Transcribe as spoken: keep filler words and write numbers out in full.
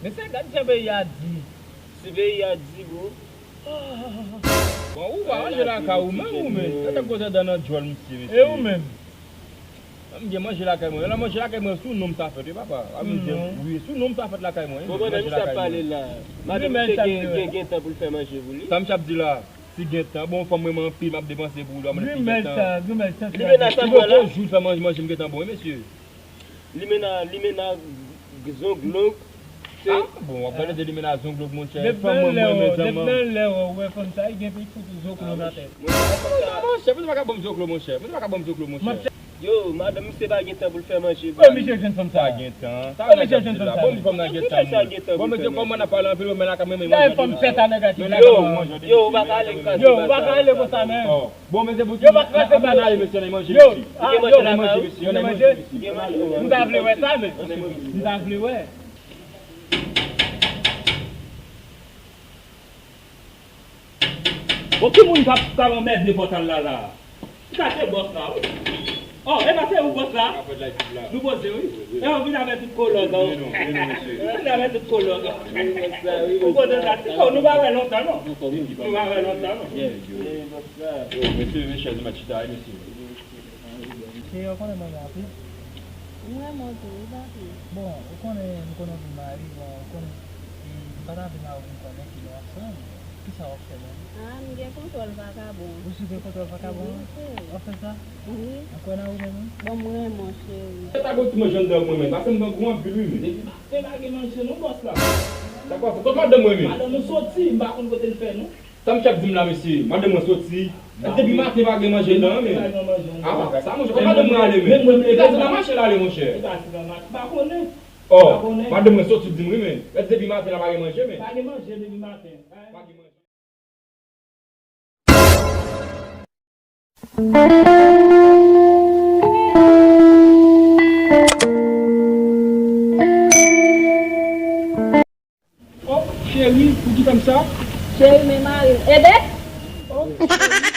Mesye, gad jan peyi a di. Si peyi a di, bro. Bon, ou pa ranje lakay ou menm, ou menm. Gade gwo dan nan djòl, mesye, mesye. E ou menm? M gen manje lakay mwen. Lè manje lakay mwen, sou non m sa fèt, wi, papa. A, m di, wi, sou non m sa fèt lakay mwen. Bon, pandan misye ap pale la, madanm misye gen, gen, gen tan pou l fè manje pou li. Sa misye ap di la, si gen tan. Bon, fanm mwen, mwen anpil, m ap depanse pou li, mwen gen tan. Li menaj sa, li menaj sa. Li poko jou fè manje, manje m gen tan bon, wi, mesye. Limena, limena, zong long. Ah, bon, w ap pale de limena zong long, monchè. Depi nan lè, depi nan lè ou wè fanm sa, li gen pou fout zoklo nan tèt. Monchè, monchè, monchè, monchè, monchè. Yo, madanm misye pa gen tan pou l fè manje. Misye jwenn fanm sa. Pa gen tan. Sa misye jwenn fanm sa. Bon, fanm nan gen tan. Bon, mesye, kòman n ap pale anpil, men la, kanmenm, manje. Yo, yo, ou pa ka ale konsa, men. Bon, men se pou yo pa kraze bann ale, mesye, ann manje, mesye. Yo, ah, yo, ann manje, mesye. M ta vle wè sa, men. M ta vle wè. Bon, ki moun k ap, k ap anmède pòtal la, la? Sa se bòs la, wi. Oh, e pa se ou bòs la? Nou poze, wi. E ou vin avè tout kològ, oh. Vin avè tout kològ, oh. Ou kote sa? Oh, nou pa wè lontan, non. Nou pa wè lontan, non. Yo, mesye, mesye, nou mèt chita, mesye. Cheri, ou konnen mwen renmen w anpil. M renmen w tou, wi, papi. Bon, ou konnen, m konnen w vin marye, bon, ou konnen, e, m pa ta vle marye w vin konnen ke nou ansanm. Kisa w ap fè menm? Ah, m gen kontwòl vakabon. Ou sou gen kontwòl vakabon an? Wi, cheri. W ap fè sa? Wi. Ou kwè nan ou menm, wi? Bon, m renmen w, cheri. Se ta gon ti manje anndan mwen menm, paske m grangou anpil, wi, men. Depi maten pa gen manje non, bòs la. Sa kwa fè? Kot madanm mwen menm? Madanm ou soti, m pa konn kote l fè non. Sa misye ap di m la, mesye? Madanm mwen soti. Depi maten pa gen manje nan, men. Ah, sa, monchè, kot madanm mwen ale, men? Li ka se nan mache l ale, monchè. Oh, madanm mwen soti di m, wi, men. Depi maten la pa gen manje, men. Pa gen manje depi maten. Pa gen manje. Oh, cheri, ou ki fè m sa? Cheri, men mari m. Ede? Oh, cheri.